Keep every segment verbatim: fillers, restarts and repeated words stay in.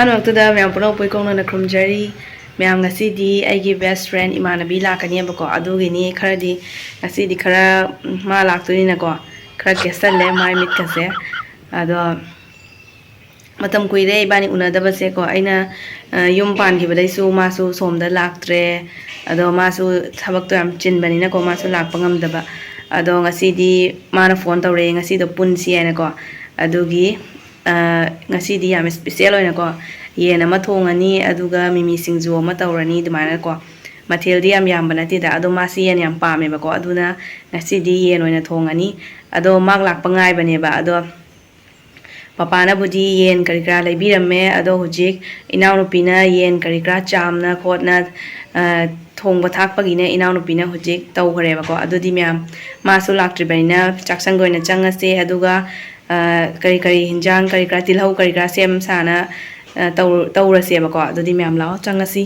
ꯑꯍꯥꯟꯕꯃꯛꯇꯗ ꯃꯌꯥꯝ ꯄꯨꯝꯅꯃꯛꯄꯨ ꯏꯀꯣꯛꯅꯅ ꯈꯨꯔꯨꯝꯖꯔꯤ꯫ ꯃꯌꯥꯝ, ꯉꯁꯤꯗꯤ ꯑꯩꯒꯤ best friend ꯏꯃꯥꯟꯅꯕꯤ ꯂꯥꯛꯀꯅꯦꯕꯀꯣ, ꯑꯗꯨꯒꯤꯅꯤ ꯈꯔꯗꯤ, ꯉꯁꯤꯗꯤ ꯈꯔ, ꯎꯝ, ꯃꯥ ꯂꯥꯛꯇꯣꯏꯅꯤꯅꯀꯣ, ꯈꯔ ꯀꯦꯁꯜꯂꯦ ꯃꯥꯏ ꯃꯤꯠꯀꯁꯦ꯫ ꯑꯗꯣ ꯃꯇꯝ ꯀꯨꯏꯔꯦ ꯏꯕꯥꯅꯤ ꯎꯅꯗꯕꯁꯦꯀꯣ꯫ ꯑꯩꯅ, ꯑ, ꯌꯨꯝ ꯄꯥꯟꯈꯤꯕꯗꯩꯁꯨ ꯃꯥꯁꯨ ꯁꯣꯝꯗ ꯂꯥꯛꯇ꯭ꯔꯦ꯫ ꯑꯗꯣ ꯃꯥꯁꯨ ꯊꯕꯛꯇꯣ ꯌꯥꯝ ꯆꯤꯟꯕꯅꯤꯅꯀꯣ, ꯃꯥꯁꯨ ꯂꯥꯛꯄ ꯉꯝꯗꯕ꯫ ꯑꯗꯣ ꯉꯁꯤꯗꯤ ꯃꯥꯅ ꯐꯣꯟ ꯇꯧꯔꯛꯑꯦ, ꯉꯁꯤꯗꯣ ꯄꯨꯟꯁꯤ ꯍꯥꯏꯅꯀꯣ꯫ ꯑꯗꯨꯒꯤ, ꯑ, ꯉꯁꯤꯗꯤ ꯌꯥꯝ special ꯑꯣꯏꯅꯀꯣ, ꯌꯦꯟ ꯑꯃ ꯊꯣꯡꯉꯅꯤ, ꯑꯗꯨꯒ ꯃꯤꯃꯤ ꯁꯤꯡꯖꯨ ꯑꯃ ꯇꯧꯔꯅꯤ ꯑꯗꯨꯃꯥꯏꯅꯀꯣ꯫ ꯃꯊꯦꯜꯗꯤ ꯌꯥꯝ ꯌꯥꯝꯕ ꯅꯠꯇꯦꯗ, ꯑꯗꯣ ꯃꯥꯁꯤ ꯌꯦꯟ ꯌꯥꯝ ꯄꯥꯝꯃꯦꯕꯀꯣ, ꯑꯗꯨꯅ ꯉꯁꯤꯗꯤ ꯌꯦꯟ ꯑꯣꯏꯅ ꯊꯣꯡꯉꯅꯤ꯫ ꯑꯗꯣ ꯃꯥ ꯂꯥꯛꯄ ꯉꯥꯏꯕꯅꯦꯕ꯫ ꯑꯗꯣ ꯄꯄꯥꯅꯕꯨꯗꯤ ꯌꯦꯟ ꯀꯔꯤ ꯀꯔꯥ ꯂꯩꯕꯤꯔꯝꯃꯦ, ꯑꯗꯣ ꯍꯧꯖꯤꯛ ꯏꯅꯥꯎꯅꯨꯄꯤꯅ ꯌꯦꯟ ꯀꯔꯤ ꯀꯔꯥ ꯆꯥꯝꯅ ꯈꯣꯠꯅ, ꯑ, ꯊꯣꯡꯕ ꯊꯥꯛꯄꯒꯤꯅꯦ ꯏꯅꯥꯎꯅꯨꯄꯤꯅ ꯍꯧꯖꯤꯛ ꯇꯧꯈ꯭ꯔꯦꯕꯀꯣ꯫ ꯑꯗꯨꯗꯤ ꯃꯌꯥꯝ, ꯃꯥꯁꯨ ꯂꯥꯛꯇ꯭ꯔꯤꯕꯅꯤꯅ ꯆꯥꯛꯁꯪꯗ ꯑꯣꯏꯅ ꯆꯪꯉꯁꯦ, ꯑꯗꯨꯒ, ꯑ, ꯀꯔꯤ ꯀꯔꯤ ꯍꯤꯟꯖꯥꯡ ꯀꯔꯤ ꯀꯔꯥ, ꯇꯤꯜꯍꯧ ꯀꯔꯤ ꯀꯔꯥ ꯁꯦꯝ ꯁꯥꯅ, ꯑ, ꯇꯧ-, ꯇꯧꯔꯁꯦꯕꯀꯣ꯫ ꯑꯗꯨꯗꯤ ꯃꯌꯥꯝ ꯂꯥꯛꯑꯣ ꯆꯪꯉꯁꯤ꯫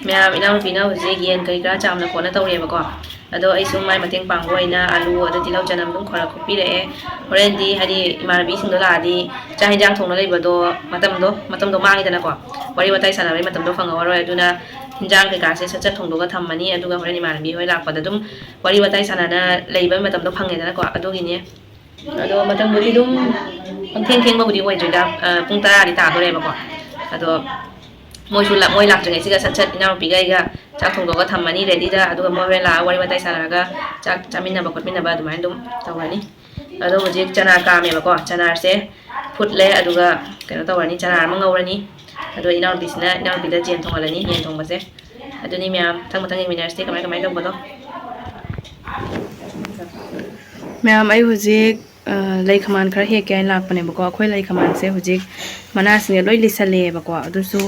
ꯃꯌꯥꯝ, ꯏꯅꯥꯎꯅꯨꯄꯤꯅ ꯍꯧꯖꯤꯛ ꯌꯦꯟ ꯀꯔꯤ ꯀꯔꯥ ꯆꯥꯝꯅ ꯈꯣꯠꯅ ꯇꯧꯔꯤꯑꯕꯀꯣ꯫ ꯑꯗꯣ ꯑꯩꯁꯨ ꯃꯥꯏ ꯃꯇꯦꯡ ꯄꯥꯡꯕ ꯑꯣꯏꯅ ꯑꯂꯨ, ꯑꯗꯨ ꯇꯤꯜꯍꯧ ꯆꯅꯝ ꯑꯗꯨꯝ ꯈꯔ ꯈꯣꯛꯄꯤꯔꯛꯑꯦ꯫ ꯍꯣꯔꯦꯟꯗꯤ ꯍꯥꯏꯗꯤ ꯏꯃꯥꯟꯅꯕꯤꯁꯤꯡꯗꯣ ꯂꯥꯛꯑꯗꯤ ꯆꯥꯛ ꯍꯦꯟꯖꯥꯡ ꯊꯣꯡꯅ ꯂꯩꯕꯗꯣ ꯃꯇꯝꯗꯣ, ꯃꯇꯝꯗꯣ ꯃꯥꯡꯉꯤꯗꯅꯀꯣ꯫ ꯋꯥꯔꯤ ꯋꯥꯇꯥꯏ ꯁꯥꯟꯅꯕꯒꯤ ꯃꯇꯝꯗꯣ ꯐꯪꯍꯧꯔꯣꯏ꯫ ꯑꯗꯨꯅ ꯍꯤꯟꯖꯥꯡ ꯀꯩꯀꯥꯁꯦ ꯁꯠ ꯁꯠ ꯊꯣꯡꯗꯣꯛꯑꯒ ꯊꯝꯃꯅꯤ꯫ ꯑꯗꯨꯒ ꯍꯣꯔꯦꯟ ꯏꯃꯥꯟꯅꯕꯤ ꯍꯣꯏ ꯂꯥꯛꯄꯗ ꯑꯗꯨꯝ ꯋꯥꯔꯤ ꯋꯥꯇꯥꯏ ꯁꯥꯟꯅꯅ ꯂꯩꯕ ꯃꯇꯝꯗꯣ ꯐꯪꯉꯦꯗꯅꯀꯣ꯫ ꯑꯗꯨꯒꯤꯅꯦ꯫ ꯑꯗꯣ ꯃꯇꯝꯕꯨꯗꯤ ꯑꯗꯨꯝ ꯄꯪꯊꯦꯡ ꯊꯦꯡꯕꯕꯨꯗꯤ ꯑꯣꯏꯗ꯭ꯔꯤꯗ, ꯑ, ꯄꯨꯡ ꯇꯔꯥꯗꯤ ꯇꯥꯗꯣꯔꯦꯕꯀꯣ꯫ ꯑꯗꯣ ꯃꯣꯏꯁꯨ ꯂꯥꯛ-, ꯃꯣꯏ ꯂꯥꯛꯇ꯭ꯔꯤꯉꯩꯁꯤꯒ ꯁꯠ ꯁꯠ ꯏꯅꯥꯎꯅꯨꯄꯤꯒ ꯑꯩꯒ ꯆꯥꯛ ꯊꯣꯡꯗꯣꯛꯑꯒ ꯊꯝꯃꯅꯤ ready ꯗ, ꯑꯗꯨꯒ ꯃꯣꯏ ꯍꯣꯔꯦꯟ ꯂꯥꯛꯑꯒ ꯋꯥꯔꯤ ꯋꯥꯇꯥꯏ ꯁꯥꯟꯅꯔꯒ ꯆꯥꯛ ꯆꯥꯃꯤꯟꯅꯕ ꯈꯣꯠꯃꯤꯟꯅꯕ ꯑꯗꯨꯃꯥꯏꯅ ꯑꯗꯨꯝ ꯇꯧꯔꯅꯤ꯫ ꯑꯗꯣ ꯍꯧꯖꯤꯛ ꯆꯅꯥ ꯀꯥꯝꯃꯦꯕꯀꯣ, ꯆꯅꯥꯁꯦ ꯐꯨꯠꯂꯦ, ꯑꯗꯨꯒ ꯀꯩꯅꯣ ꯇꯧꯔꯅꯤ, ꯆꯅꯥ ꯑꯃ ꯉꯧꯔꯅꯤ꯫ ꯑꯗꯣ ꯏꯅꯥꯎꯅꯨꯄꯤꯁꯤꯅ, ꯏꯅꯥꯎꯅꯨꯄꯤꯗ ꯌꯦꯟ ꯊꯣꯡꯍꯜꯂꯅꯤ, ꯌꯦꯟ ꯊꯣꯡꯕꯁꯦ꯫ ꯑꯗꯨꯅꯤ ꯃꯌꯥꯝ, ꯃꯊꯪ ꯃꯊꯪ ꯌꯦꯡꯃꯤꯟꯅꯔꯁꯤ ꯀꯃꯥꯏ ꯀꯃꯥꯏꯅ ꯇꯧꯕꯗꯣ꯫ ꯃꯌꯥꯝ, ꯑꯩ ꯍꯧꯖꯤꯛ, ꯑ, ꯂꯩ ꯈꯃꯥꯟ ꯈꯔ ꯍꯦꯛꯀꯦ ꯍꯥꯏꯅ ꯂꯥꯛꯄꯅꯦꯕꯀꯣ꯫ ꯑꯩꯈꯣꯏ ꯂꯩ ꯈꯃꯥꯟꯁꯦ ꯍꯧꯖꯤꯛ ꯃꯅꯥꯁꯤꯡꯁꯦ ꯂꯣꯏ ꯂꯤꯁꯜꯂꯛꯑꯦꯕꯀꯣ꯫ ꯑꯗꯨꯁꯨ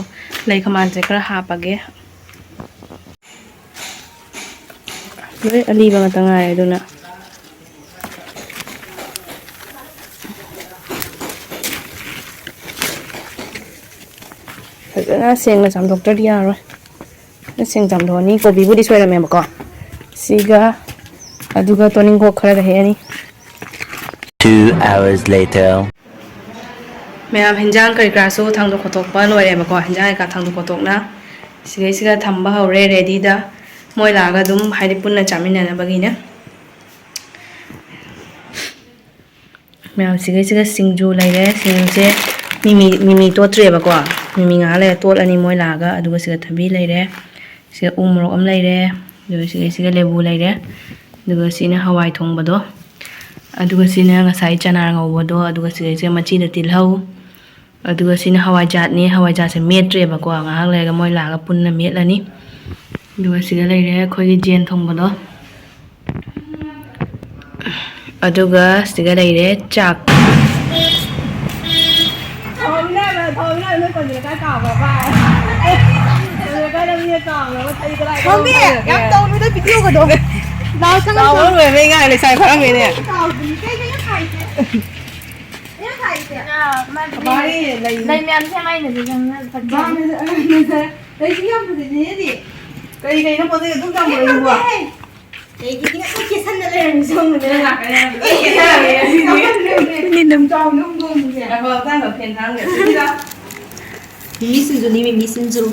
ꯂꯩ ꯈꯃꯥꯟꯁꯦ ꯈꯔ ꯍꯥꯞꯄꯒꯦ꯫ ꯂꯣꯏ ꯑꯂꯤꯕ ꯉꯥꯛꯇ ꯉꯥꯏꯔꯦ ꯑꯗꯨꯅ꯫ ꯐꯖꯅ ꯁꯦꯡꯅ ꯆꯥꯝꯊꯣꯛꯇ꯭ꯔꯗꯤ ꯌꯥꯔꯣꯏ꯫ ꯁꯦꯡ ꯆꯥꯝꯊꯣꯛꯑꯅꯤ꯫ ꯀꯣꯕꯤꯕꯨꯗꯤ ꯁꯣꯏꯔꯝꯃꯦꯕꯀꯣ꯫ ꯁꯤꯒ, ꯑꯗꯨꯒ ꯇꯣꯅꯤꯡꯈꯣꯛ ꯈꯔꯒ ꯍꯦꯛꯑꯅꯤ꯫ Two hours later. ꯃꯌꯥꯝ, ꯍꯤꯟꯖꯥꯡ ꯀꯔꯤ ꯀꯔꯥꯁꯨ ꯊꯥꯡꯗꯣꯛ ꯈꯣꯠꯇꯣꯛꯄ ꯂꯣꯏꯔꯦꯕꯀꯣ꯫ ꯍꯤꯟꯖꯥꯡ ꯀꯩꯀꯥ ꯊꯥꯡꯗꯣꯛ ꯈꯣꯠꯇꯣꯛꯅ ꯁꯤꯒꯩꯁꯤꯒ ꯊꯝꯕ ꯍꯧꯔꯦ ꯔꯦꯗꯤꯗ꯫ ꯃꯣꯏ ꯂꯥꯛꯑꯒ ꯑꯗꯨꯝ, ꯍꯥꯏꯗꯤ, ꯄꯨꯟꯅ ꯆꯥꯃꯤꯟꯅꯅꯕꯒꯤꯅꯦ꯫ ꯃꯌꯥꯝ, ꯁꯤꯒꯩꯁꯤꯒ ꯁꯤꯡꯖꯨ ꯂꯩꯔꯦ꯫ ꯁꯤꯡꯖꯨꯁꯦ ꯃꯤꯃꯤ, ꯃꯤꯃꯤ ꯇꯣꯠꯇ꯭ꯔꯤꯑꯕꯀꯣ꯫ ꯃꯤꯃꯤ ꯉꯥꯏꯍꯥꯛ ꯂꯩꯔ ꯇꯣꯠꯂꯅꯤ ꯃꯣꯏ ꯂꯥꯛꯑꯒ꯫ ꯑꯗꯨꯒ ꯁꯤꯒ ꯊꯕꯤ ꯂꯩꯔꯦ, ꯁꯤꯒ ꯎ ꯃꯣꯔꯣꯛ ꯑꯃ ꯂꯩꯔꯦ, ꯑꯗꯨꯒ ꯁꯤꯒꯩꯁꯤꯒ ꯂꯦꯕꯨ ꯂꯩꯔꯦ, ꯑꯗꯨꯒ ꯁꯤꯅ ꯍꯋꯥꯏ ꯊꯣꯡꯕꯗꯣ, ꯑꯗꯨꯒ ꯁꯤꯅ ꯉꯁꯥꯏ ꯆꯅꯥ ꯉꯧꯕꯗꯣ, ꯑꯗꯨꯒ ꯁꯤꯒꯩꯁꯤꯒ ꯃꯆꯤꯗ ꯇꯤꯜꯍꯧ, ꯑꯗꯨꯒ ꯁꯤꯅ ꯍꯋꯥꯏꯖꯥꯔꯅꯦ꯫ ꯍꯋꯥꯏꯖꯥꯔꯁꯦ ꯃꯦꯠꯇ꯭ꯔꯦꯕꯀꯣ, ꯉꯥꯏꯍꯥꯛ ꯂꯩꯔꯒ ꯃꯣꯏ ꯂꯥꯛꯑꯒ ꯄꯨꯟꯅ ꯃꯦꯠꯂꯅꯤ꯫ ꯑꯗꯨꯒ ꯁꯤꯗ ꯂꯩꯔꯦ ꯑꯩꯈꯣꯏꯒꯤ ꯌꯦꯟ ꯊꯣꯡꯕꯗꯣ, ꯑꯗꯨꯒ ꯁꯤꯒ ꯂꯩꯔꯦ ꯆꯥꯛ꯫ ꯊꯣꯡꯃꯤꯟꯅꯕ, ꯊꯣꯡꯃꯤꯟꯅꯕ, ꯅꯣꯏ ꯀꯣꯟꯁꯦ ꯂꯩꯀꯥꯏ ꯀꯥꯎꯈ꯭ꯔꯕ? ꯀꯣꯟꯁꯦ ꯂꯩꯀꯥꯏꯗ ꯃꯤꯅ ꯀꯥꯎꯈ꯭ꯔꯕ? ꯀꯔꯤ ꯀꯗꯥꯏꯗ ꯊꯣꯝꯕꯤ, ꯂꯩꯔꯒꯦ? ꯌꯥꯝ ꯇꯧꯅꯨꯗ ꯚꯤꯗꯤꯑꯣꯒꯗꯣ꯫ ꯂꯥꯎ ꯆꯪꯉꯛꯑꯣ꯫ ꯆꯥꯎꯕ ꯂꯣꯏꯕꯩ ꯉꯥꯏ ꯂꯩꯁꯥꯕꯤ ꯐꯥꯔꯝꯃꯤꯅꯦ꯫ ꯀꯥꯎꯕꯅꯤ, ꯀꯩ, ꯀꯩꯅꯣ ꯈꯥꯏꯁꯦ? ꯀꯩꯅꯣ ꯈꯥꯏꯁꯦ? ꯃꯥꯒꯤ ꯂꯩ꯫ ꯂꯩ ꯃꯌꯥꯝꯁꯦ ꯌꯥꯝ ꯉꯥꯏꯅꯗꯦ, ꯆꯪꯉꯛꯑꯣ꯫ ꯂꯩꯁꯤ ꯌꯥꯝ ꯐꯖꯩꯅꯦꯗꯤ꯫ ꯀꯔꯤ ꯀꯩꯅꯣ ꯄꯣꯠ ꯆꯩ ꯑꯗꯨꯝ ꯆꯪꯕ꯭ꯔꯣ ꯅꯪꯕꯣ? ꯀꯩꯒꯤꯗꯤ ꯑꯩꯈꯣꯏ ꯀꯦꯁꯟꯅ ꯂꯩꯔꯝꯃꯤꯁꯦ ꯍꯪꯕꯅꯦ꯫ ꯅꯪ ꯂꯥꯛꯀꯅꯤ ꯍꯥꯏꯕꯗꯨꯗ ꯑꯩ ꯀꯦꯁꯜꯂꯛꯑꯒꯦ ꯉꯁꯤꯗꯤ꯫ ꯃꯤꯅꯝ꯫ ꯆꯥꯎ ꯅꯪ ꯅꯣꯡꯃꯁꯦ꯫ ꯉꯥꯏꯈꯣ, ꯆꯥꯅꯕ ꯐꯦꯟ ꯊꯥꯔꯝꯒꯦ꯫ ꯁꯤꯗ꯫ ꯃꯤꯃꯤ ꯁꯤꯡꯖꯨꯅꯤ, ꯃꯤꯃꯤ ꯁꯤꯡꯖꯨ꯫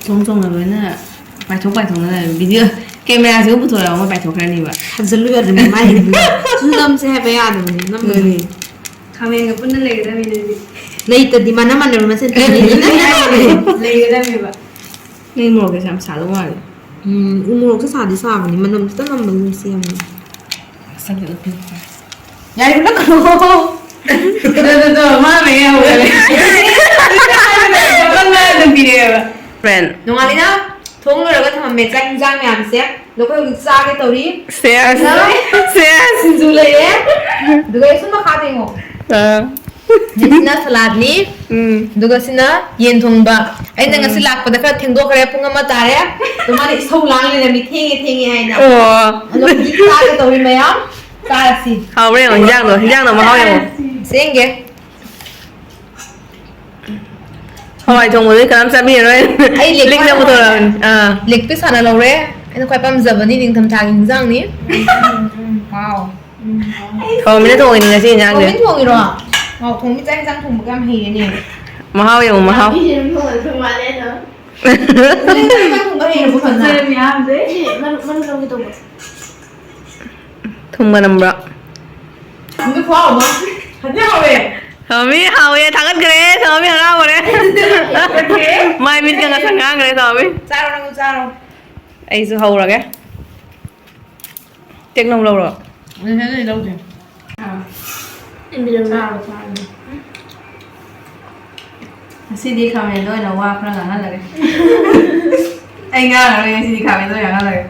ꯆꯣꯡ ꯆꯣꯡꯅ ꯂꯣꯏꯅ ꯄꯥꯏꯊꯣꯛ ꯄꯥꯏꯊꯣꯛꯅ ꯂꯩꯔꯦ꯫ ꯚꯤꯗꯤꯑꯣ ꯀꯦꯃꯦꯔꯥꯁꯤꯕꯨ ꯄꯨꯊꯣꯔꯛꯑꯣ, ꯃꯣꯏ ꯄꯥꯏꯊꯣꯛꯈ꯭ꯔꯅꯤꯕ꯫ ꯊꯥꯖꯜꯂꯨ ꯌꯥꯗ꯭ꯔꯦ ꯃꯃꯥꯏꯗꯨꯗ꯫ ꯁꯨꯝ ꯅꯝꯁꯦ ꯍꯥꯏꯕ ꯌꯥꯗꯕꯅꯤ, ꯅꯝꯕꯅꯤ꯫ ꯎꯝ꯫ ꯈꯥꯃꯦꯟꯒ ꯄꯨꯟꯅ ꯂꯩꯒꯗꯕꯅꯤꯅꯦ ꯑꯗꯨꯗꯤ꯫ ꯂꯩꯇꯗꯤ ꯃꯅꯝ ꯃꯅꯝ ꯃꯁꯦꯟ ꯂꯩꯒꯗꯕꯅꯦꯕ꯫ ꯅꯪ ꯃꯣꯔꯣꯛꯁꯦ ꯌꯥꯝ ꯁꯥꯗꯧ ꯃꯥꯜꯂꯦ꯫ ꯎꯝ, ꯎ ꯃꯣꯔꯣꯛꯁꯦ ꯁꯥꯗꯤ ꯁꯥꯕꯅꯤ, ꯃꯅꯝ ꯈꯤꯇꯪ ꯅꯝꯕꯅꯤ ꯅꯨꯡꯁꯤ ꯌꯥꯝꯅ꯫ ꯃꯁꯛꯇꯨ ꯎꯠꯄꯤꯌꯨ꯫ ꯌꯥꯔꯦ, ꯎꯠꯂꯛꯀꯅꯣ꯫ ꯑꯗꯣ, ꯑꯗꯣ, ꯑꯗꯣ, ꯃꯥ ꯃꯌꯥꯝ ꯎꯔꯦ꯫ ꯆꯥꯃꯟꯗꯅ ꯑꯗꯨꯝ ꯄꯤꯔꯛꯑꯦꯕ꯫ ꯐ꯭ꯔꯦꯟ꯫ ꯅꯣꯡꯉꯥꯜꯂꯤꯅ ꯊꯣꯡ ꯂꯣꯏꯔꯒ ꯊꯝꯃꯝꯃꯦ ꯆꯥꯛ ꯏꯟꯖꯥꯡ ꯃꯌꯥꯝꯁꯦ꯫ ꯑꯗꯣ ꯑꯩꯈꯣꯏ ꯍꯧꯖꯤꯛ ꯆꯥꯒꯦ ꯇꯧꯔꯤ꯫ ꯁꯦꯁ꯫ ꯁꯦꯁ꯫ ꯁꯤꯡꯖꯨ ꯂꯩꯔꯦ꯫ ꯑꯗꯨꯒ ꯁꯨꯝ ꯃꯈꯥꯗ ꯌꯦꯡꯉꯣ꯫ ꯑꯥ꯫ ꯁꯤꯅ ꯁꯂꯥꯗꯅꯤ꯫ ꯎꯝ꯫ ꯑꯗꯨꯒ ꯁꯤꯅ ꯌꯦꯟ ꯊꯣꯡꯕ꯫ ꯑꯩꯅ ꯉꯁꯤ ꯎꯝ꯫ ꯂꯥꯛꯄꯗ ꯈꯔ ꯊꯦꯡꯗꯣꯛꯈ꯭ꯔꯦ, ꯄꯨꯡ ꯑꯃ ꯇꯥꯔꯦ꯫ ꯑꯗꯣ ꯃꯥꯅ ꯏꯁꯧ ꯂꯥꯡ ꯂꯩꯔꯝꯃꯤ, "ꯊꯦꯡꯉꯦ, ꯊꯦꯡꯉꯦ" ꯍꯥꯏꯅ꯫ ꯑꯣ꯫ ꯑꯗꯣ ꯍꯧꯖꯤꯛ ꯆꯥꯒꯦ ꯇꯧꯔꯤ ꯃꯌꯥꯝ꯫ ꯆꯥꯔꯁꯤ꯫ ꯍꯥꯎꯕ꯭ꯔꯥ ꯌꯦꯡꯉꯣ, ꯍꯤꯟꯖꯥꯡꯗꯣ, ꯍꯤꯟꯖꯥꯡꯗꯣ ꯃꯍꯥꯎ ꯌꯦꯡꯉꯣ꯫ ꯆꯦꯡꯒꯦ꯫ ꯍꯋꯥꯏ ꯊꯣꯡꯕꯗꯨꯗꯤ ꯀꯅꯥꯝ ꯆꯥꯕꯤꯔꯔꯣꯏ꯫ ꯑꯩ ꯂꯦꯛ ꯂꯤꯛꯅ ꯄꯨꯊꯣꯔꯛꯑꯕꯅꯤ꯫ ꯑꯥ꯫ ꯂꯦꯛꯇꯨ ꯁꯥꯟꯅ ꯂꯧꯔꯦ꯫ ꯑꯩꯅ ꯈ꯭ꯋꯥꯏ ꯄꯥꯝꯖꯕꯅꯤ, ꯅꯤꯡꯊꯝꯊꯥꯒꯤ ꯏꯟꯖꯥꯡꯅꯤ꯫ ꯋꯥꯎ꯫ ꯊꯣꯡꯕꯅ ꯊꯣꯡꯉꯤꯅꯤ ꯉꯁꯤ ꯏꯟꯖꯥꯡꯁꯦ꯫ ꯊꯣꯡꯕꯅ ꯊꯣꯡꯉꯤꯔꯣ? ꯋꯥꯎ, ꯊꯣꯡꯕꯤ ꯆꯥꯛ ꯏꯟꯖꯥꯡ ꯊꯣꯡꯕꯒ ꯌꯥꯝ ꯍꯩꯔꯦꯅꯦ꯫ ꯃꯍꯥꯎ ꯌꯦꯡꯉꯨ, ꯃꯍꯥꯎ꯫ ꯅꯪ ꯆꯥꯛ ꯏꯟꯖꯥꯡ ꯊꯣꯡꯕ ꯍꯩꯔꯕꯣ ꯐꯖꯅ? ꯃꯌꯥꯝꯁꯦ꯫ ꯁꯤ ꯃꯔꯨ, ꯃꯔꯨ ꯂꯧꯒꯦ ꯇꯧꯕ꯫ ꯊꯨꯝꯒ ꯅꯝꯕ꯭ꯔꯣ? ꯊꯨꯝꯗꯤ ꯈꯨꯍꯥꯎ ꯑꯃ꯫ ꯐꯖꯅ ꯍꯥꯎꯋꯦ꯫ ꯁꯥꯃꯤ ꯍꯥꯎꯋꯦ, ꯊꯥꯒꯠꯈ꯭ꯔꯦ, ꯁꯥꯃꯤ ꯍꯔꯥꯎꯈ꯭ꯔꯦ꯫ ꯃꯥꯏ ꯃꯤꯠꯀ ꯉꯁꯪ ꯉꯥꯡꯈ꯭ꯔꯦ, ꯁꯥꯃꯤ꯫ ꯆꯥꯔꯣ, ꯅꯪꯁꯨ ꯆꯥꯔꯣ꯫ ꯑꯩꯁꯨ ꯍꯧꯔꯒꯦ꯫ ꯇꯦꯛꯅꯧ ꯂꯧꯔꯣ? ꯎꯝ, ꯂꯧꯗꯦ꯫ ꯑꯥ꯫ ꯆꯥꯔꯣ, ꯆꯥꯔꯣ꯫ ꯉꯁꯤꯗꯤ ꯈꯥꯃꯦꯟꯗ ꯑꯣꯏꯅ ꯋꯥ ꯈꯔ ꯉꯥꯡꯍꯜꯂꯒꯦ꯫ ꯑꯩ ꯉꯥꯡꯉꯔꯣꯏ ꯉꯁꯤꯗꯤ, ꯈꯥꯃꯦꯟꯗ ꯑꯣꯏꯅ ꯉꯥꯡꯍꯜꯂꯒꯦ꯫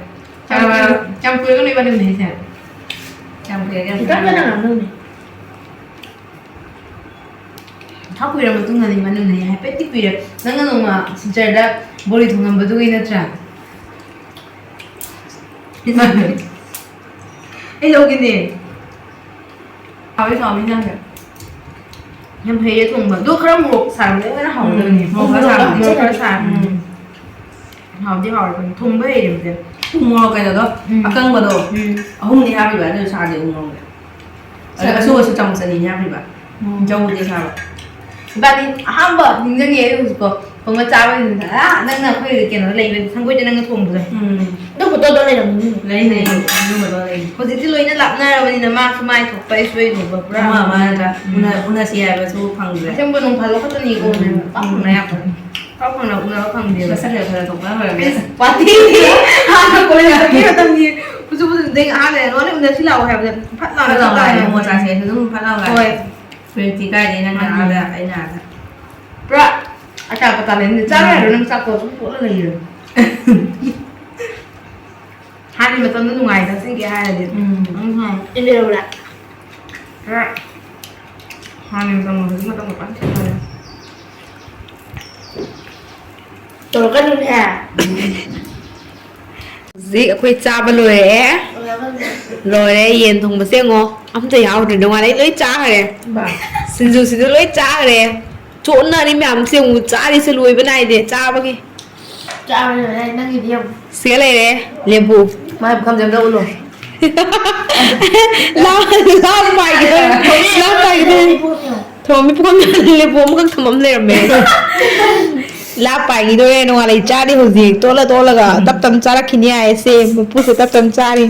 ꯌꯥꯝ ꯀꯨꯏꯔꯒ ꯅꯣꯏ ꯋꯥꯔꯤ ꯎꯅꯩꯁꯦ꯫ ꯌꯥꯝ ꯀꯨꯏꯔꯒꯦ ꯌꯥꯝ ꯏꯀꯥꯏ ꯀꯥꯏꯅ ꯀꯨꯏꯔꯒꯦ꯫ ꯉꯥꯡꯅꯕꯅꯦ꯫ ꯊꯥ ꯀꯨꯏꯔ ꯃꯇꯨꯡꯗꯅꯤ ꯃꯅꯨꯡꯅꯤ ꯍꯥꯏꯐꯦꯠꯇꯤ ꯀꯨꯏꯔꯦ꯫ ꯅꯪꯅ ꯅꯣꯡꯃ ꯁꯤꯜꯆꯔꯗ ꯕꯣꯔꯤ ꯊꯣꯡꯉꯝꯕꯗꯨꯒꯤ ꯅꯠꯇ꯭ꯔꯥ? ꯑꯩ ꯂꯧꯒꯦꯅꯦ꯫ ꯍꯥꯎꯋꯦ, ꯍꯥꯎꯋꯦ ꯏꯟꯖꯥꯡꯁꯦ꯫ ꯌꯥꯝ ꯍꯩꯔꯦ ꯊꯣꯡꯕ꯫ ꯑꯗꯣ ꯈꯔ ꯃꯣꯔꯣꯛ ꯁꯥꯔꯝꯃꯗꯤ ꯈꯔ ꯍꯥꯎꯒꯗꯕꯅꯤ꯫ ꯎꯝ, ꯃꯣꯔꯣꯛ ꯈꯔ ꯃꯣꯔꯣꯛ ꯁꯥꯔꯝꯃꯗꯤ꯫ ꯎꯝ꯫ ꯍꯥꯎꯗꯤ ꯍꯥꯎꯔꯕꯅꯤ꯫ ꯊꯣꯡꯕ ꯍꯩꯔꯦꯕꯁꯦ꯫ ꯎ ꯃꯣꯔꯣꯛ ꯀꯩꯅꯣꯗꯣ, ꯎꯝ꯫ ꯑꯀꯪꯕꯗꯣ, ꯎꯝ꯫ ꯑꯍꯨꯝꯗꯤ ꯍꯥꯞꯄꯤꯕ ꯑꯗꯨ ꯁꯥꯗꯦ ꯎ ꯃꯣꯔꯣꯛꯁꯦ꯫ ꯑꯗ ꯑꯆꯧꯕꯁꯨ ꯆꯥꯃꯁ ꯑꯅꯤꯅꯦ ꯍꯥꯞꯄꯤꯕ꯫ ꯎꯝ꯫ ꯆꯧꯗꯤ ꯁꯥꯕ꯫ ꯏꯕꯥꯅꯤ ꯑꯍꯥꯟꯕ ꯅꯤꯡꯁꯤꯡꯉꯦ ꯑꯩ ꯍꯧꯖꯤꯛꯐꯥꯎ꯫ ꯊꯣꯡꯕ ꯆꯥꯕ ꯅꯨꯃꯤꯠꯇ, ꯑꯥ, ꯅꯪꯅ ꯑꯩꯈꯣꯏ ꯀꯩꯅꯣꯗ ꯂꯩꯕ ꯁꯪꯒꯣꯏꯗ ꯅꯪꯅ ꯊꯣꯡꯕꯗꯣ꯫ ꯎꯝ꯫ ꯑꯗꯨ ꯐꯣꯇꯣꯗꯣ ꯂꯩꯔꯝꯅꯤ꯫ ꯂꯩ, ꯂꯩ꯫ ꯑꯗꯨꯝꯕꯗꯣ ꯂꯩ꯫ ꯍꯧꯖꯤꯛꯇꯤ ꯂꯣꯏꯅ ꯂꯥꯞꯅꯔꯕꯅꯤꯅ ꯃꯥꯁꯨ ꯃꯥꯏ ꯊꯣꯛꯄ, ꯑꯩꯁꯨ ꯑꯩ ꯊꯣꯛꯄ, ꯄꯨꯔꯥ ꯑꯃ ꯑꯃ ꯅꯠꯇ꯭ꯔꯥ? ꯎꯝ꯫ ꯎꯅ-, ꯎꯅꯁꯤ ꯍꯥꯏꯕꯁꯨ ꯐꯪꯗ꯭ꯔꯦ꯫ ꯑꯁꯦꯡꯕ ꯅꯣꯡ ꯐꯥꯗꯣꯛ ꯈꯛꯇꯅꯤꯀꯣ ꯎꯝ꯫ ꯎꯅꯕ꯫ ꯄꯥꯛ ꯎꯅ ꯌꯥꯄꯣꯠ ꯅꯠꯇꯦ꯫ ꯄꯥꯛ ꯐꯪꯅ-, ꯎꯅꯕ ꯐꯪꯗꯦꯕ꯫ ꯃꯁꯛ ꯈꯔ ꯈꯔ ꯊꯣꯛꯄ ꯂꯣꯏꯔꯦ꯫ ꯏꯁ, ꯋꯥꯊꯤꯗꯤ꯫ ꯍꯥꯟꯅ ꯀꯣꯂꯦꯖ ꯆꯠꯄꯒꯤ ꯃꯇꯝꯒꯤ ꯈꯨꯁꯨ ꯈꯨꯁꯨꯗꯨꯗꯩ ꯑꯍꯥꯟ ꯂꯩꯔꯦ꯫ ꯂꯣꯏꯅ ꯎꯅꯁꯤ ꯂꯥꯛꯑꯣ ꯍꯥꯏꯕꯗ ꯐꯠ ꯂꯥꯎꯅ ꯐꯠ ꯂꯥꯎ ꯆꯠ ꯂꯥꯛꯑꯦ, ꯇꯥꯔꯦ꯫ ꯃꯣꯃꯣ ꯆꯥꯁꯦ ꯍꯥꯏꯁꯨ ꯑꯗꯨꯝ ꯐꯠ ꯂꯥꯎ ꯂꯥꯛꯑꯦ꯫ ꯍꯣꯏ꯫ ꯍꯧꯖꯤꯛꯇꯤ ꯀꯥꯏꯗꯩ ꯅꯪꯅ ꯃꯥꯅꯤ꯫ ꯑꯥꯗ, ꯑꯩꯅ ꯑꯥꯗ꯫ ꯄꯨꯔꯥ ꯑꯆꯥꯄꯣꯠ ꯆꯥꯅꯩꯅꯦ꯫ ꯆꯥꯔꯣꯏ ꯍꯥꯏꯔꯣ ꯎꯝ꯫ ꯅꯪ ꯆꯥꯛꯇꯣ ꯑꯗꯨꯝ ꯇꯣꯠꯂ ꯂꯩꯌꯦ꯫ ꯍꯥꯟꯅꯒꯤ ꯃꯇꯝꯗꯣ ꯅꯨꯡꯉꯥꯏꯗ ꯑꯁꯦꯡꯀꯤ ꯍꯥꯏꯔꯗꯤ꯫ ꯎꯝ꯫ ꯎꯝ꯫ ꯏꯟꯗꯤꯔꯥ꯫ ꯈꯔ ꯍꯥꯟꯅꯒꯤ ꯃꯇꯝꯒ ꯍꯧꯖꯤꯛ ꯃꯇꯝꯒ ꯄꯪꯈꯦꯠ ꯈꯦꯠꯅꯔꯦ꯫ ꯇꯧꯔꯛꯀꯅꯨꯅꯦ꯫ ꯍꯧꯖꯤꯛ ꯑꯩꯈꯣꯏ ꯆꯥꯕ ꯂꯣꯏꯔꯦ꯫ ꯂꯣꯏꯔꯦ, ꯌꯦꯟ ꯊꯣꯡꯕꯁꯦ ꯌꯦꯡꯉꯣ꯫ ꯑꯝꯇ ꯌꯥꯎꯗ꯭ꯔꯦ, ꯅꯣꯡꯉꯥꯟꯂꯩ ꯂꯣꯏ ꯆꯥꯈ꯭ꯔꯦ꯫ ꯕꯥ꯫ ꯁꯤꯡꯖꯨꯁꯤꯁꯨ ꯂꯣꯏ ꯆꯥꯈ꯭ꯔꯦ꯫ ꯆꯣꯠꯅꯔꯤ ꯃꯌꯥꯝꯁꯦ ꯑꯃꯨꯛ ꯆꯥꯔꯤꯁꯦ ꯂꯣꯏꯕ ꯅꯥꯏꯗꯦ ꯆꯥꯕꯒꯤ꯫ ꯆꯥꯕ ꯂꯣꯏꯔꯦ, ꯅꯪꯒꯤꯗꯤ ꯌꯦꯡꯉꯨ꯫ ꯁꯤꯒ ꯂꯩꯔꯦ ꯂꯦꯕꯨ꯫ ꯃꯥꯏ ꯄꯨꯈꯝꯁꯦ ꯑꯝꯇ ꯎꯠꯂꯣ꯫ ꯂꯥꯞ-, ꯂꯥꯞ ꯄꯥꯏꯒꯤꯗꯣꯔꯦ꯫ ꯂꯥꯞ ꯄꯥꯏꯒꯤꯗꯣꯔꯦ꯫ ꯊꯣꯝꯃꯤ ꯄꯨꯈꯝ ꯂꯦꯕꯨ ꯑꯃꯈꯛ ꯊꯝꯃꯝ ꯂꯩꯔꯝꯃꯦ꯫ ꯂꯥꯞ ꯄꯥꯏꯒꯤꯗꯣꯔꯦ ꯅꯣꯡꯉꯥꯜꯂꯩ ꯆꯥꯔꯤ ꯍꯧꯖꯤꯛ ꯇꯣꯠꯂ ꯇꯣꯠꯂꯒ ꯇꯞ ꯇꯞ ꯆꯥꯔꯛꯈꯤꯅꯤ ꯍꯥꯏꯁꯦ ꯃꯄꯨꯁꯦ ꯇꯞ ꯇꯞ ꯆꯥꯔꯤ꯫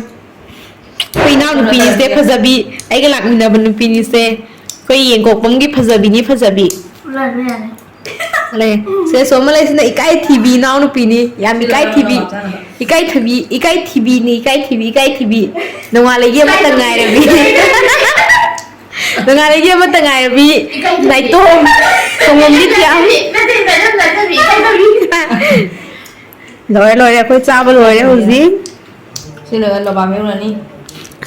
ꯑꯩꯈꯣꯏ ꯏꯅꯥꯎꯅꯨꯄꯤꯅꯤꯁꯦ ꯐꯖꯕꯤ, ꯑꯩꯒ ꯂꯥꯛꯃꯤꯟꯅꯕ ꯅꯨꯄꯤꯅꯤꯁꯦ꯫ ꯑꯩꯈꯣꯏ ꯌꯦꯟ ꯀꯣꯛꯄꯝꯒꯤ ꯐꯖꯕꯤꯅꯤ ꯐꯖꯕꯤ꯫ ꯂꯣꯏꯔꯦ, ꯌꯥꯔꯦ꯫ ꯂꯩ꯫ ꯁꯦ ꯁꯣꯝ ꯂꯩꯁꯤꯅ ꯏꯀꯥꯏ ꯊꯤꯕꯤ ꯏꯅꯥꯎꯅꯨꯄꯤꯅꯤ꯫ ꯌꯥꯝ ꯏꯀꯥꯏ ꯊꯤꯕꯤ꯫ ꯏꯀꯥꯏ ꯊꯤꯕꯤ, ꯏꯀꯥꯏ ꯊꯤꯕꯤꯅꯤ, ꯏꯀꯥꯏ ꯊꯤꯕꯤ, ꯏꯀꯥꯏ ꯊꯤꯕꯤ꯫ ꯅꯣꯡꯉꯥꯜꯂꯩꯒꯤ ꯑꯃꯠꯇ ꯉꯥꯏꯔꯕꯤ꯫ ꯅꯣꯡꯉꯥꯜꯂꯩꯒꯤ ꯑꯃꯠꯇ ꯉꯥꯏꯔꯕꯤ꯫ ꯅꯥꯏꯇꯣꯝ꯫ ꯈꯣꯡꯉꯣꯝꯕꯤ ꯊꯤꯌꯥꯝ꯫ ꯅꯠꯇꯦ, ꯅꯠꯇꯦ, ꯅꯠꯇꯦ, ꯏꯀꯥꯏ ꯊꯤꯕꯤ꯫ ꯂꯣꯏꯔꯦ, ꯂꯣꯏꯔꯦ, ꯑꯩꯈꯣꯏ ꯆꯥꯕ ꯂꯣꯏꯔꯦ ꯍꯧꯖꯤꯛ꯫ ꯁꯤ ꯂꯣꯏꯔꯒ ꯅꯣꯕꯥꯞ ꯍꯦꯛꯎꯔꯅꯤ꯫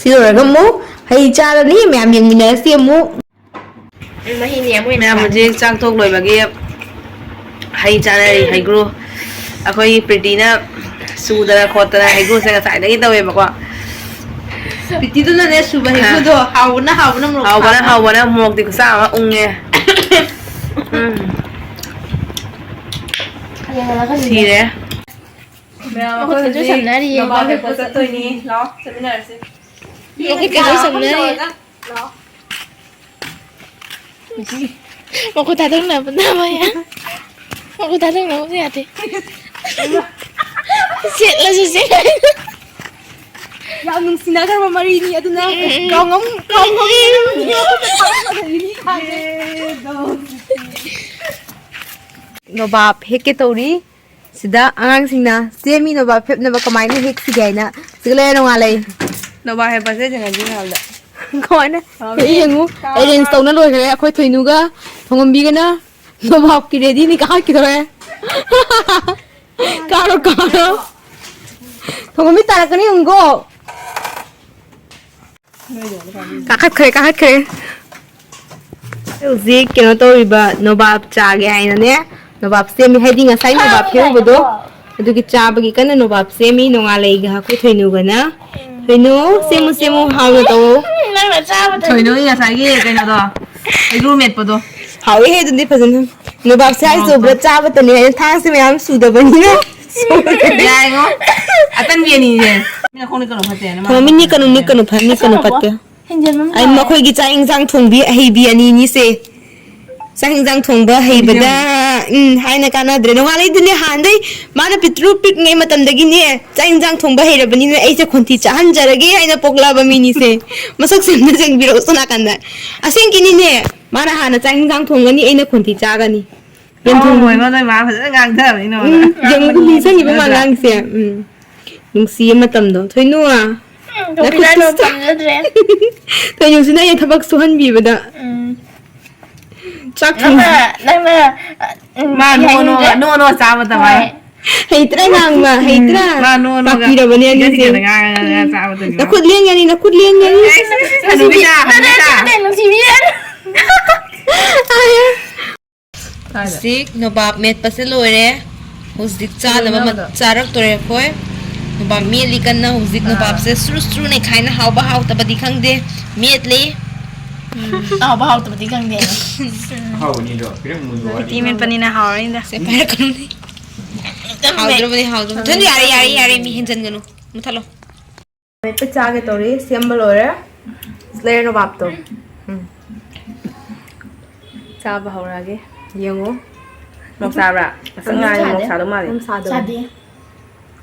ꯁꯤ ꯂꯣꯏꯔꯒ ꯑꯃꯨꯛ ꯍꯩ ꯆꯥꯔꯅꯤ, ꯃꯌꯥꯝ ꯌꯦꯡꯃꯤꯟꯅꯔꯁꯤ ꯑꯃꯨꯛ꯫ ꯃꯍꯤꯅꯤ ꯑꯃꯨꯛ ꯍꯦꯟꯅ ꯃꯌꯥꯝ ꯆꯥꯔꯅꯤ꯫ ꯍꯧꯖꯤꯛ ꯆꯥꯛ ꯊꯣꯛ ꯂꯣꯏꯕꯒꯤ ꯍꯩ ꯆꯥꯅꯔꯤ, ꯍꯩꯒ꯭ꯔꯨ꯫ ꯑꯩꯈꯣꯏ ꯄ꯭ꯔꯤꯇꯤꯅ ꯁꯨꯗꯅ ꯈꯣꯠꯇꯅ ꯍꯩꯒ꯭ꯔꯨꯁꯦ ꯉꯁꯥꯏꯗꯒꯤ ꯇꯧꯋꯦꯕꯀꯣ꯫ ꯄ꯭ꯔꯤꯇꯤꯗꯨꯅꯅꯦ ꯁꯨꯕ ꯍꯩꯒ꯭ꯔꯨꯗꯣ ꯍꯥꯎꯕꯅ ꯍꯥꯎꯕꯅ ꯃꯣꯔꯣꯛ ꯍꯥꯎꯕꯅ ꯁꯥꯕꯅ꯫ ꯍꯥꯎꯕꯅ ꯃꯣꯔꯣꯛꯇꯤ ꯈꯨꯆꯥ ꯑꯃ ꯎꯪꯉꯦ꯫ ꯎꯝ꯫ ꯁꯤꯔꯦ꯫ ꯃꯌꯥꯝ ꯑꯩꯈꯣꯏ ꯃꯈꯨꯠꯀꯁꯨ ꯍꯧꯖꯤꯛ ꯁꯝꯅꯔꯤꯌꯦ, ꯅꯣꯕꯥꯞ ꯃꯥꯒꯤ ꯍꯦꯛꯄ ꯈꯨꯠꯁꯦ꯫ ꯆꯠꯇꯣꯏꯅꯤ꯫ ꯂꯥꯛꯑꯣ, ꯆꯠꯃꯤꯟꯅꯔꯁꯤ꯫ ꯃꯈꯨꯠꯀꯁꯨ ꯁꯝꯅꯔꯤꯌꯦ꯫ ꯂꯥꯛꯑꯣ꯫ ꯃꯈꯨꯠ ꯊꯥꯗꯣꯛꯅꯕ ꯌꯥ-, ꯃꯈꯨꯠ ꯊꯥꯗꯣꯛꯅꯕꯁꯨ ꯌꯥꯗꯦ꯫ ꯁꯦꯠꯂꯁꯨ ꯁꯦꯠꯂꯣꯏ꯫ ꯌꯥꯝ ꯅꯨꯡꯁꯤꯅꯈ꯭ꯔꯕ ꯃꯔꯤꯅꯤ, ꯑꯗꯨꯅ ꯎꯝ꯫ ꯀꯥꯎꯉꯝ-, ꯀꯥꯎꯉꯝ-, ꯅꯣꯕꯥꯞ ꯍꯦꯛꯀꯦ ꯇꯧꯔꯤ꯫ ꯁꯤꯗ ꯑꯉꯥꯡꯁꯤꯡꯅ, "ꯆꯦ, ꯃꯤ ꯅꯣꯕꯥꯞ ꯍꯦꯞꯅꯕ ꯀꯃꯥꯏꯅ ꯍꯦꯛꯁꯤꯒꯦ?" ꯍꯥꯏꯅ ꯁꯤꯗ ꯂꯩꯔꯦ ꯅꯣꯡꯉꯥꯜꯂꯩ꯫ ꯅꯣꯕꯥꯞ ꯍꯦꯞꯄꯁꯦ ꯊꯦꯡꯅꯁꯤ ꯃꯌꯥꯝꯗ꯫ ꯀꯃꯥꯏꯅ? ꯍꯦꯛ ꯌꯦꯡꯉꯨ꯫ ꯑꯦꯔꯦꯟꯖ ꯇꯧꯅ ꯂꯣꯏꯈ꯭ꯔꯦ꯫ ꯑꯩꯈꯣꯏ ꯊꯣꯏꯅꯨꯒ ꯊꯣꯡꯉꯝꯕꯤꯒꯅ ꯅꯣꯕꯥꯞꯀꯤ ꯔꯦꯗꯤꯅꯤ ꯀꯥꯈꯠꯈꯤꯗꯧꯔꯦ꯫ ꯀꯥꯔꯣ, ꯀꯥꯔꯣ꯫ ꯊꯣꯡꯉꯝꯕꯤ ꯇꯥꯔꯛꯀꯅꯤ ꯌꯦꯡꯉꯨꯀꯣ꯫ ꯀꯥꯈꯠꯈ꯭ꯔꯦ, ꯀꯥꯈꯠꯈ꯭ꯔꯦ꯫ ꯍꯧꯖꯤꯛ ꯀꯩꯅꯣ ꯇꯧꯔꯤꯕ, ꯅꯣꯕꯥꯞ ꯆꯥꯒꯦ ꯍꯥꯏꯅꯅꯦ, ꯅꯣꯕꯥꯞ ꯁꯦꯝꯃꯤ꯫ ꯍꯥꯏꯗꯤ ꯉꯁꯥꯏ ꯅꯣꯕꯥꯞ ꯍꯦꯛꯎꯕꯗꯣ, ꯑꯗꯨꯒꯤ ꯆꯥꯕꯒꯤ ꯀꯟꯅ ꯅꯣꯕꯥꯞ ꯁꯦꯝꯃꯤ꯫ ꯅꯣꯡꯉꯥꯜꯂꯩꯒ ꯑꯩꯈꯣꯏ ꯊꯣꯏꯅꯨꯒꯅ꯫ ꯊꯣꯏꯅꯨ, ꯁꯦꯝꯃꯨ, ꯁꯦꯝꯃꯨ, ꯍꯥꯎꯅ ꯇꯧꯋꯣ꯫ ꯅꯪꯅ ꯆꯥꯕꯗ ꯊꯣꯏꯅꯨꯒꯤ ꯉꯁꯥꯏꯒꯤ ꯀꯩꯅꯣꯗꯣ, ꯍꯩꯒ꯭ꯔꯨ ꯃꯦꯠꯄꯗꯣ꯫ ꯍꯥꯎꯋꯦꯍꯦ ꯑꯗꯨꯗꯤ ꯐꯖꯅ꯫ ꯅꯣꯕꯥꯞꯁꯦ ꯍꯥꯏꯁꯨ ꯍꯥꯎꯕ꯭ꯔꯥ? ꯕ꯭ꯔꯠ ꯆꯥꯕꯇꯅꯤ ꯍꯥꯏꯅ ꯊꯥꯡꯁꯦ ꯃꯌꯥꯝ ꯁꯨꯗꯕꯅꯤꯅ꯫ ꯌꯥꯏꯉꯣ꯫ ꯑꯇꯟꯕꯤ ꯑꯅꯤꯁꯦ꯫ ꯃꯤꯅ ꯈꯣꯡ ꯅꯤꯛꯀꯅꯨ ꯐꯠꯇꯦꯅ ꯃꯥ ꯊꯝꯃꯣ, ꯃꯤ ꯅꯤꯛꯀꯅꯨ, ꯅꯤꯛꯀꯅꯨ ꯐ-, ꯅꯤꯛꯀꯅꯨ ꯐꯠꯇꯦ꯫ ꯍꯦꯟꯖꯟꯕ ꯑꯩ ꯃꯥꯜꯂꯦ꯫ ꯃꯈꯣꯏꯒꯤ ꯆꯥꯛ ꯏꯟꯁꯥꯡ ꯊꯣꯡꯕꯤ ꯑꯍꯩꯕꯤ ꯑꯅꯤꯅꯤꯁꯦ꯫ ꯆꯥꯛ ꯏꯟꯁꯥꯡ ꯊꯣꯡꯕ ꯍꯩꯕꯗ, ꯎꯝ, ꯍꯥꯏꯅ ꯀꯥꯟꯅꯗ꯭ꯔꯦ꯫ ꯅꯣꯡꯉꯥꯜꯂꯩꯗꯨꯅꯦ ꯍꯥꯟꯗꯩ ꯃꯥꯅ ꯄꯤꯛꯇ꯭ꯔꯨ ꯄꯤꯛꯉꯩ ꯃꯇꯝꯗꯒꯤꯅꯦ ꯆꯥꯛ ꯏꯟꯁꯥꯡ ꯊꯣꯡꯕ ꯍꯩꯔꯕꯅꯤꯅ ꯑꯩꯁꯦ ꯈꯣꯟꯊꯤ ꯆꯥꯍꯟꯖꯔꯒꯦ ꯍꯥꯏꯅ ꯄꯣꯛꯂꯛꯑꯕ ꯃꯤꯅꯤꯁꯦ꯫ ꯃꯁꯛꯁꯦ ꯑꯝꯇ ꯌꯦꯡꯕꯤꯔꯛꯎ ꯁꯣꯝ ꯅꯥꯀꯟꯗ꯫ ꯑꯁꯦꯡꯀꯤꯅꯤꯅꯦ, ꯃꯥꯅ ꯍꯥꯟꯅ ꯆꯥꯛ ꯏꯟꯁꯥꯡ ꯊꯣꯡꯒꯅꯤ, ꯑꯩꯅ ꯈꯣꯟꯊꯤ ꯆꯥꯒꯅꯤ꯫ ꯌꯦꯟ ꯊꯣꯡꯕ ꯊꯣꯡꯕ ꯅꯣꯏ ꯃꯥ ꯐꯖꯅ ꯉꯥꯡꯊꯕꯅꯤ ꯅꯉꯣꯟꯗ꯫ ꯎꯝ, ꯌꯦꯡꯉꯨ, ꯅꯤꯡꯁꯤꯡꯉꯤꯕ ꯅꯠꯇ꯭ꯔꯥ? ꯃꯉꯥꯡꯁꯦ꯫ ꯎꯝ꯫ ꯅꯨꯡꯁꯤꯌꯦ ꯃꯇꯝꯗꯣ꯫ ꯊꯣꯏꯅꯨ, ꯎꯝ, ꯅꯈꯨꯠ ꯇꯣꯄꯤꯛ ꯂꯥꯏꯔꯣ ꯄꯨꯁ-, ꯄꯥꯝꯖꯗ꯭ꯔꯦ꯫ ꯊꯣꯏꯅꯨꯁꯤꯅ ꯑꯩ ꯊꯕꯛ ꯁꯨꯍꯟꯕꯤꯕꯗ꯫ ꯎꯝ꯫ ꯆꯥꯛ ꯊꯣꯡ-, ꯅꯪꯅ, ꯅꯪꯅ, ꯎꯝ, ꯃꯥ ꯅꯣ, ꯅꯣ, ꯌꯥꯅꯤꯡꯗ꯭ꯔꯦ꯫ ꯅꯣ, ꯅꯣ ꯆꯥꯕ ꯇꯝꯃꯦ꯫ ꯍꯣꯏ꯫ ꯍꯩꯇ꯭ꯔꯥ ꯉꯥꯡꯕ, ꯍꯩꯇ꯭ꯔꯥ? ꯃꯥ ꯅꯣ, ꯅꯣꯒ ꯇꯥꯛꯄꯤꯔꯕꯅꯦ ꯏꯒ ꯑꯅꯤꯁꯦ꯫ ꯊꯤꯒꯅ ꯉꯥꯡꯉꯒ ꯆꯥꯕ ꯇꯝꯃꯦ꯫ ꯅꯈꯨꯠ ꯂꯦꯡꯒꯅꯤ, ꯅꯈꯨꯠ ꯂꯦꯡꯒꯅꯤ꯫ ꯑꯩꯁ, ꯑꯁ, ꯅꯨꯡꯁꯤꯕꯤ-, ꯅꯨꯡꯁꯤꯕꯤꯗ, ꯅꯠꯇꯦ, ꯅꯨꯡꯁꯤꯕꯤꯗ꯫ ꯅꯠꯇꯦ, ꯅꯨꯡꯁꯤꯕꯤꯗ꯫ ꯍꯧꯖꯤꯛ ꯅꯣꯕꯥꯞ ꯃꯦꯠꯄꯁꯦ ꯂꯣꯏꯔꯦ꯫ ꯍꯧꯖꯤꯛ ꯆꯥꯅꯕ ꯃ-, ꯀꯩꯗꯧꯅꯕꯗꯣ? ꯆꯥꯔꯛꯇꯣꯔꯦ ꯑꯩꯈꯣꯏ꯫ ꯅꯣꯕꯥꯞ ꯃꯦꯠꯂꯤ ꯀꯟꯅ ꯍꯧꯖꯤꯛ꯫ ꯑꯥ꯫ ꯅꯣꯕꯥꯞꯁꯦ ꯁꯨꯔꯨ ꯁꯨꯔꯨ ꯅꯩꯈꯥꯏꯅ ꯍꯥꯎꯕ ꯍꯥꯎꯇꯕꯗꯤ ꯈꯪꯗꯦ꯫ ꯃꯦꯠꯂꯤ꯫ ꯎꯝ, ꯍꯥꯎꯕ ꯍꯥꯎꯇꯕꯗꯤ ꯈꯪꯗꯦ꯫ ꯑꯍꯥꯎꯕꯅꯤꯗꯣ, ꯈꯤꯇꯪ ꯃꯨꯟꯕ ꯋꯥꯠꯂꯤ꯫ ꯎꯇꯤ ꯃꯦꯠꯄꯅꯤꯅ ꯍꯥꯎꯔꯅꯤꯗ꯫ ꯁꯦ, ꯄꯥꯏꯔꯛꯀꯅꯨꯅꯦ꯫ ꯈꯤꯇꯪ ꯍꯥꯎꯗ꯭ꯔꯕꯅꯦ, ꯍꯥꯎꯗ꯭ꯔꯕꯅꯦ꯫ ꯊꯣꯏꯅꯨ, ꯌꯥꯔꯦ, ꯌꯥꯔꯦ, ꯌꯥꯔꯦ, ꯃꯤ ꯍꯦꯟꯖꯟꯒꯅꯨ꯫ ꯃꯨꯊꯠꯂꯣ꯫ ꯃꯦꯠꯄ ꯆꯥꯒꯦ ꯇꯧꯔꯤ, ꯁꯦꯝꯕ ꯂꯣꯏꯔꯦ꯫ ꯂꯩꯔ ꯅꯣꯕꯥꯞꯇꯣ꯫ ꯎꯝ꯫ ꯆꯥꯕ ꯍꯧꯔꯛꯑꯒꯦ꯫ ꯌꯦꯡꯉꯨ꯫ ꯃꯣꯔꯣꯛ ꯆꯥꯕ꯭ꯔꯥ? ꯉꯁꯪ ꯉꯥꯡꯉꯦ, ꯃꯣꯔꯣꯛ ꯆꯥꯗꯦ꯫ ꯆꯥꯗꯧ ꯃꯥꯜꯂꯦ꯫ ꯆꯥꯗꯦ꯫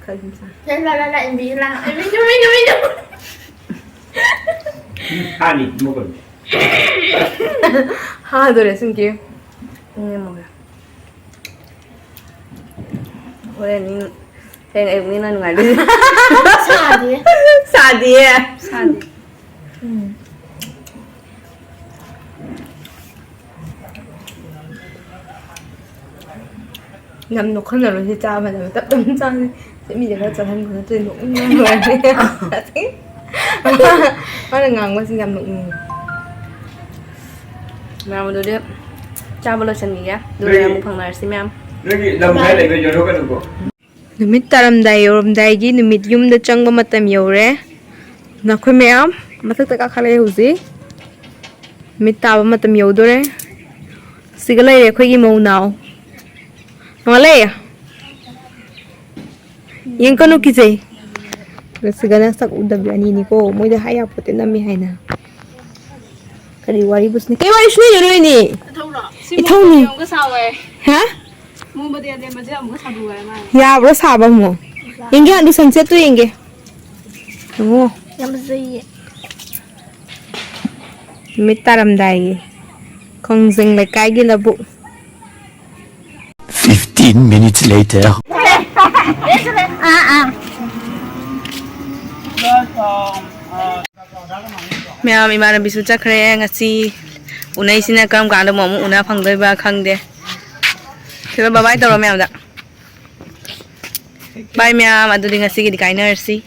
ꯈꯔ ꯑꯗꯨꯝ ꯆꯥ꯫ ꯂꯥ, ꯂꯥ, ꯂꯥ, ꯂꯥ, ꯏꯟꯕꯤ, ꯂꯥ꯫ ꯏꯟꯕꯤ, ꯏꯟꯕꯤ, ꯏꯟꯕꯤ, ꯏꯟꯕꯤ꯫ ꯍꯥꯅꯤ, ꯃꯒꯨꯟ꯫ ꯍꯥꯗꯣꯔꯦ, ꯁꯨꯝ ꯀꯦ꯫ ꯎꯝ, ꯌꯦꯡꯉꯝꯃꯒꯦ꯫ ꯍꯣꯔꯦꯟ ꯅꯤ-, ꯍꯌꯦꯡ ꯑꯌꯨꯛꯅꯤꯅ ꯅꯨꯡꯉꯥꯏꯗꯣꯏꯁꯦ꯫ ꯁꯥꯗꯤꯌꯦ꯫ ꯁꯥꯗꯤꯌꯦ꯫ ꯁꯥꯗꯦ꯫ ꯎꯝ꯫ ꯌꯥꯝ ꯅꯣꯛꯍꯜꯂꯔꯣꯏꯁꯦ, ꯆꯥꯕꯗ ꯇꯞ ꯇꯞꯅ ꯆꯥꯁꯦ꯫ ꯁꯤ ꯃꯤꯁꯦ ꯈꯔ ꯆꯠꯍꯟꯕ ꯅꯠꯇ꯭ꯔꯗꯤ ꯅꯣꯛꯅꯤꯡꯕꯅ ꯂꯣꯏꯔꯦ꯫ ꯃꯥꯅ ꯉꯥꯡꯕꯁꯤꯡ ꯌꯥꯝ ꯅꯣꯛꯅꯤꯡꯉꯦ꯫ ꯃꯌꯥꯝ ꯑꯗꯨꯗꯤ ꯆꯥꯕ ꯂꯣꯏꯁꯟꯈꯤꯒꯦ꯫ ꯑꯗꯨꯒ ꯅꯣꯏꯒꯤ, ꯑꯃꯨꯛ ꯐꯪꯅꯔꯁꯤ ꯃꯌꯥꯝ꯫ ꯅꯣꯏꯒꯤ ꯂꯝ ꯈꯔ ꯂꯩꯕ ꯌꯣꯟꯊꯣꯛꯀꯅꯨꯀꯣ꯫ ꯅꯨꯃꯤꯠ ꯇꯥꯔꯝꯗꯥꯏ ꯌꯧꯔꯝꯗꯥꯏꯒꯤ ꯅꯨꯃꯤꯠ ꯌꯨꯝꯗ ꯆꯪꯕ ꯃꯇꯝ ꯌꯧꯔꯦ꯫ ꯅꯈꯣꯏ ꯃꯌꯥꯝ ꯃꯊꯛꯇ ꯀꯥꯈꯠꯂꯛꯑꯦ ꯍꯧꯖꯤꯛ꯫ ꯅꯨꯃꯤꯠ ꯇꯥꯕ ꯃꯇꯝ ꯌꯧꯗꯣꯔꯦ꯫ ꯁꯤꯒ ꯂꯩꯔꯦ ꯑꯩꯈꯣꯏꯒꯤ ꯃꯧ ꯅꯥꯎ꯫ ꯅꯣꯡꯉꯥꯜꯂꯦ꯫ ꯌꯦꯡꯀꯅꯨ, ꯀꯤꯖꯩ꯫ ꯁꯤꯒꯅ ꯁꯛ ꯎꯗꯕꯤ ꯑꯅꯤꯅꯤꯀꯣ꯫ ꯃꯣꯏꯗ ꯍꯥꯏ ꯌꯥꯄꯣꯠꯇꯦ, ꯅꯝꯃꯦ ꯍꯥꯏꯅ꯫ ꯀꯔꯤ ꯋꯥꯔꯤꯕꯨ ꯁꯤꯅ-, ꯀꯩ ꯋꯥꯔꯤ ꯁꯤꯅ ꯌꯦꯡꯉꯣꯏꯅꯦ? ꯏꯊꯧꯔꯣ? ꯁꯤ ꯏꯊꯧꯅꯤ꯫ ꯃꯣꯡꯕꯗꯤ ꯑꯃꯨꯛꯀ ꯁꯥꯎꯋꯦ꯫ ꯍꯥ? ꯃꯣꯡꯕꯗꯤ ꯑꯗꯩ ꯃꯁꯤ ꯑꯃꯨꯛꯀ ꯁꯥꯕꯤꯌꯨ ꯍꯥꯏ ꯃꯥꯅ꯫ ꯌꯥꯕ꯭ꯔꯣ ꯁꯥꯕ ꯑꯃꯨꯛ? ꯌꯦꯡꯒꯦ, ꯑꯗꯨ ꯁꯟꯁꯦꯠꯇꯨ ꯌꯦꯡꯒꯦ꯫ ꯑꯣ꯫ ꯌꯥꯝ ꯐꯖꯩꯌꯦ꯫ ꯅꯨꯃꯤꯠ ꯇꯥꯔꯝꯗꯥꯏꯒꯤ ꯈꯣꯡꯖꯪ ꯂꯩꯀꯥꯏꯒꯤ ꯂꯧꯕꯨꯛ꯫ Fifteen minutes later. ꯑꯥ, ꯑꯥ꯫ ꯃꯌꯥꯝ, ꯏꯃꯥꯟꯅꯕꯤꯁꯨ ꯆꯠꯈ꯭ꯔꯦ꯫ ꯉꯁꯤ ꯎꯅꯩꯁꯤꯅ ꯀꯔꯝ ꯀꯥꯟꯗ ꯑꯃꯨꯛ, ꯑꯃꯨꯛ ꯎꯅ ꯐꯪꯗꯣꯏꯕ ꯈꯪꯗꯦ꯫ ꯁꯤꯗ bye bye ꯇꯧꯔꯣ ꯃꯌꯥꯝꯗ꯫ Bye ꯃꯌꯥꯝ, ꯑꯗꯨꯗꯤ ꯉꯁꯤꯒꯤꯗꯤ ꯀꯥꯏꯅꯔꯁꯤ꯫